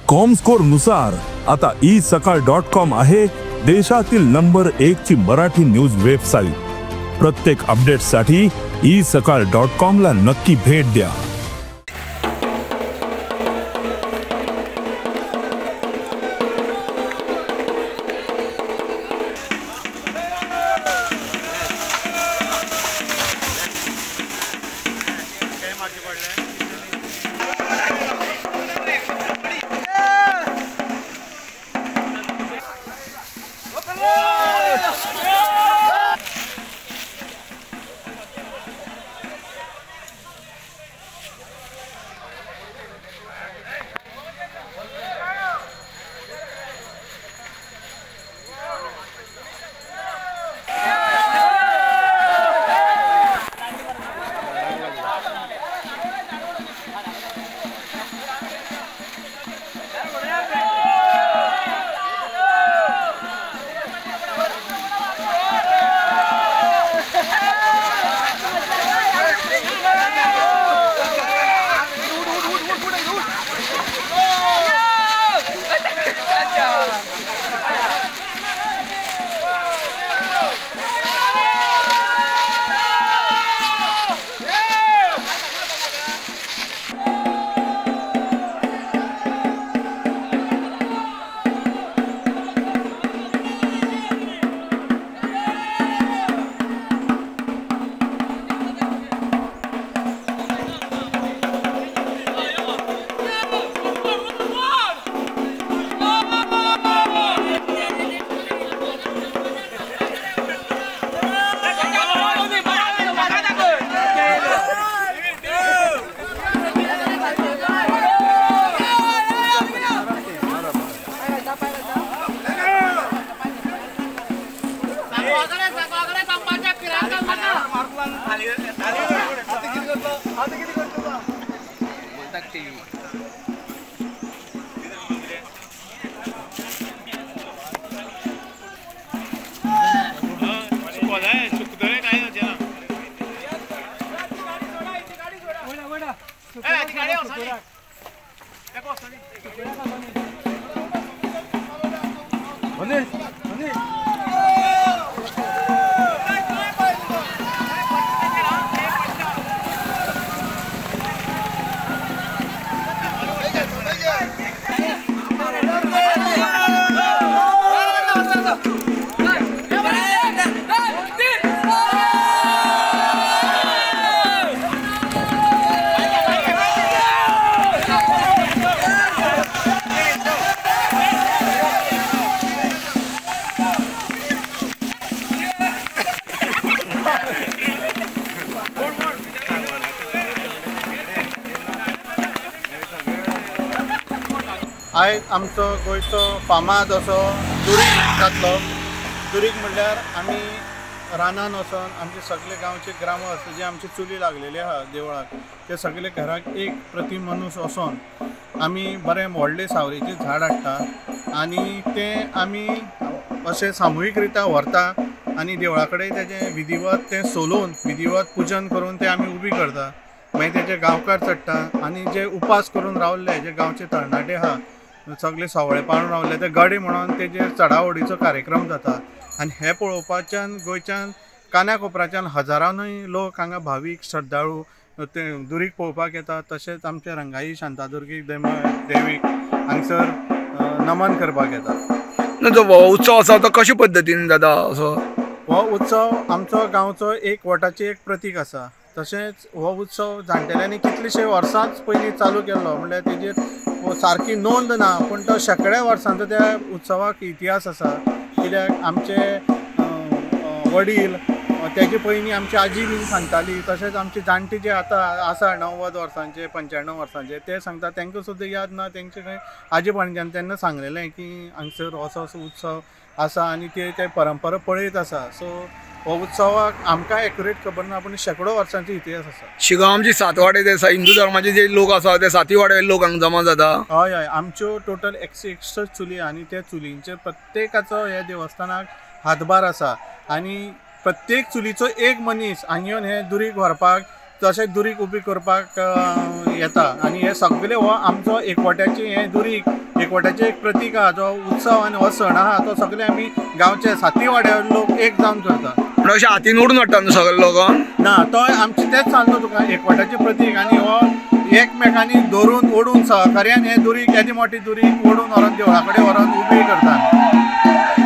Comscore नुसार आता esakal.com आहे देशातील नंबर 1 ची मराठी न्यूज वेबसाईट। प्रत्येक अपडेटसाठी esakal.com ला नक्की भेट द्या। आयज आमचो गोंयचो फामाद असो दुरीग जातलो। दुरीग म्हणल्यार आमी रानान वचोन आमचे सगळे गांवचे ग्रामस्थ जे आमची चुली लागलेली आहा देवळाक ते सगळे घराक एक प्रति मनीस वचोन आमी बरें व्हडलें सावरेचें झाड हाडटा आनी तें आमी अशें सामुहीक रित्या व्हरता आनी देवळा कडेन तेजें विधिवत तें सोलून विधिवत पुजन करून तें आमी उबी करता। मागीर तेजे गांवकार चडटा आनी जे उपास करून रावल्ले जे गांवचे तरणाटे आहा सगळे सवळे पाळून रावले ते गडे म्हणून तेजेर चडावडीचो कार्यक्रम जाता आनी हे पळोवपाच्यान गोंयच्यान कान्या कोपऱ्याच्यान हजारांनी लोक हांगा भावीक श्रद्धाळू ते दुरीग पळोवपाक येता। तशेंच आमच्या रंगाई शांतादुर्गी देवीक हांगसर नमन करपाक येता। जो उत्सव आसा तो कशे पद्दतीन जाता असो? हो उत्सव आमचो गांवचो एक वटाचें एक प्रतीक आसा। तशेंच हो उत्सव जाणटेल्यांनी कितलेशे वर्सांच पयलीं चालू केल्लो, म्हणल्यार तेजेर सारकी नोंद ना, पूण तो शेंकड्या वर्सांचो त्या उत्सवाक इतिहास आसा। कित्याक आमचे वडील तेजे पयलीं आमची आजी बीन सांगताली, तशेंच आमचे जाणटे जे आतां आसा 90 वर्सांचे 95 वर्सांचे ते सांगता, तांकां सुद्दां याद ना तेंचे खंय आजी पणज्यान तेन्ना सांगलेलें की हांगसर असो असो उत्सव आसा आनी ते परंपरा पळयत आसा। सो हो उत्सवाक आमकां एक्युरेट खबर ना, पूण शेंकडो वर्सांचो इतिहास आसा। शिगांव आमची सातवाडे ते हिंदू धर्माचे जे लोक आसा ते सातय वाड्याचे लोक हांगा जमा जाता। हय हय, आमच्यो टोटल 161 चुली आनी त्या चुलींचेर प्रत्येकाचो ह्या देवस्थानाक हातभार आसा आनी प्रत्येक चुलीचो एक मनीस हांगा येवन हें दुरीग व्हरपाक तशें दुरीग उबी करपाक येता. आनी हे सगळे हो आमचो एकवट्याचें हें दुरीग एकवट्याचें एक प्रतीक आहा, जो उत्सव आनी हो सण आहा तो सगळे आमी गांवचे सातय वाड्यार लोक एक जावन करता. पूण अशें हातीन ओडून हाडटा न्हू सगळे लोकांक? ना, तो आमचें तेंच सांगता तुका, एकवटाचें प्रतीक. आनी हो एकमेकांनी धरून ओडून सहकार्यान हें दुरीग येदी मोठी दुरीग ओडून व्हरोन देवळा कडेन व्हरोन उबी करता.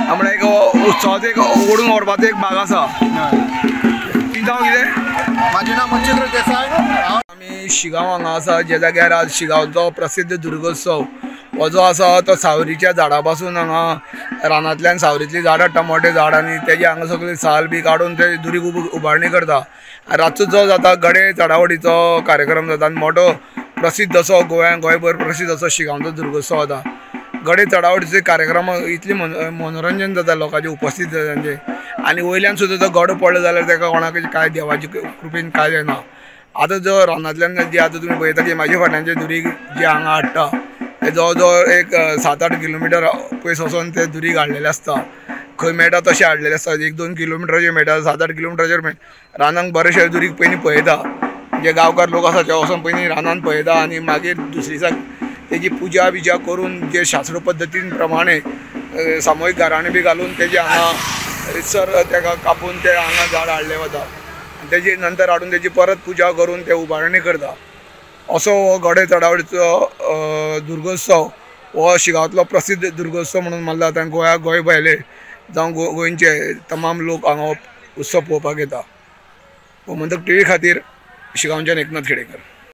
म्हळ्यार एक उत्सवाचो एक ओडून व्हरपाचो एक भाग आसा. जावं कितें? म्हाजें नांव मच्छिंद्र देसाय. आमी शिगांव हांगा आसा, ज्या जाग्यार आज शिगांवचो प्रसिद्ध दुर्गोत्सव हो जो आसा तो सावरीच्या झाडा पासून हांगा रानांतल्यान सावरीतलीं झाडां हाडटा, मोठे झाड, आनी तेजे हांगा सगळे साल बी काडून ते दुरीग उबारणी करता. रातचो जो जाता गडे चडावडीचो कार्यक्रम जाता आनी मोठो प्रसिद्ध असो गोंयांत गोंयभर प्रसिद्ध असो शिगांवचो दुर्गोत्सव जाता. गडे चडावडीचे कार्यक्रम इतले मनोरंजन जाता लोकांचे उपस्थित जाता, आनी वयल्यान सुद्दां तो गडो पडलो जाल्यार ताका कोणाक कांय देवाचे कृपेन कांय जायना. आतां जो रानांतल्यान जे आतां तुमी पळयता की म्हाजे फाटल्यान जे दुरीग जे हांगा हाडटा ते जवळ जवळ एक 7-8 किलोमिटर पयस वचोन ते दुरीग हाडलेले आसता. खंय मेळटा तशें हाडलेले आसता, 1-2 किलोमिटराचेर मेळटा, 7-8 किलोमिटराचेर मेळटा. रानांक बरेशे दुरीग पयलीं पळयता, जे गांवकार लोक आसा ते वचोन पयलीं रानान पळयता आनी मागीर दुसरे दिसाक तेजी पुजा बिजा करून जे शास्त्र पद्दतीन प्रमाणे सामुहीक गाराणें बी घालून तेजे हांगा रितसर तेका कापून ते हांगा झाड हाडलें वता आनी तेजे नंतर हाडून तेजी परत पुजा करून ते उबारणी करता. असो हो गडे चडावडीचो दुर्गोत्सव हो शिगांवतलो प्रसिद्ध दुर्गोत्सव म्हणून मानला जाता. आनी गोंया गोंय भायले जावं गोंयचे तमाम लोक हांगा उत्सव पळोवपाक येता. गोमंतक टीव्ही खातीर शिगांवच्यान एकनाथ खेडेकर.